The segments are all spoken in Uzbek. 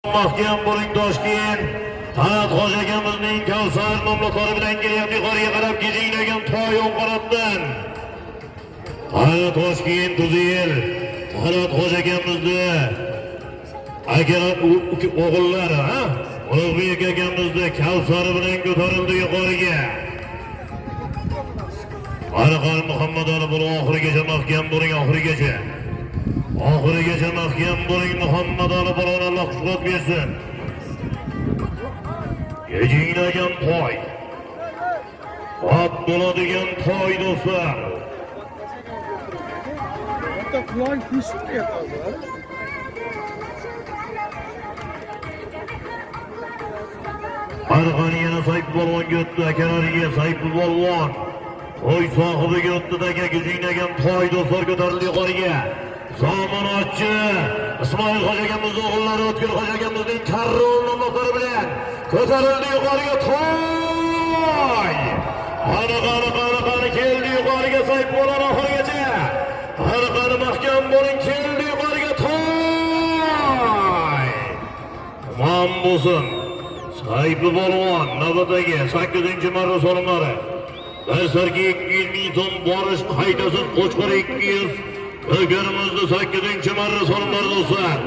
Mahkam bo'ling Toshkent. Talat Hoji akamizning Kavsar nomlari bilan kelyapti yuqoriga qarab gijinglagan toy o'ng qanotdan. Qani Toshkent Tuzil. Talat Hoji akamizni akalar o'g'illari, ha? Ulug'bek akamizni Kavsari bilan ko'tarildi yuqoriga. Qani qani Muhammad Ali bo'ling oxirigacha mahkam bo'ling oxirigacha. Oxirigacha mahkam bo'ling Muhammad Ali bo'lin, Alloh kuch-quvvat bersin. Gijinglagan toy. Ot bo'ladigan toy do'stlar. Hatta kulağın kuşu mu yapar? Qani yana Sayfi polvonga o'tdi, akalariga Sayfi polvon. To'y sohibiga o'tdi aka, gijinglagan toy do'stlar ko'tarildi yuqoriga. Zamonatchi Ismoil Hoji akamiz o'g'illari O'tkir Hoji akamizning karrol nomlari bilan ko'tarildi yuqoriga toy. Qani qani qani qani keldi yuqoriga Sayfi polvon oxirigacha. Qani qani mahkam bo'ling, keldi yuqoriga toy. Tamom bo'lsin. Sayfi polvon navbatdagi 8-marra solimlari. Bir sarga 200 ming so'm borish qaytasiz Qo'chqor 200. O'g'limizda 8-marra solimlari do'stlar.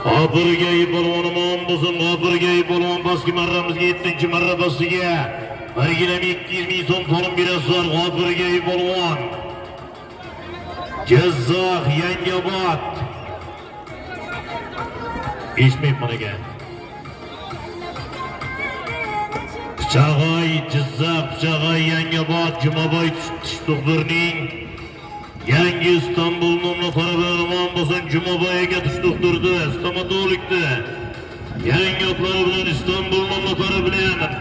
G'ofurgay polvon omon bo'lsin, G'ofurgay polvon pastki marramizga 7-marra pastiga. Bir gilam 200 ming so'm solim berasizlar G'ofurgay polvon. Jizzax, Yangiobod. Eshitmayapman aka. Pichag'oy, Jizzax, Pichag'oy, Yangiobod, Jumaboy Tushtuqdirning Yangi İstanbul nomli bilan omon bo'lsin, Jumaboy aka tushtuqdirdi, stomatologdi. Yangi otlari bilan İstanbul nomlari bilan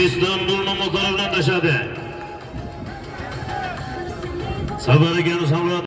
İstanbul nomlari bilan tashadi. Safar akani savlat.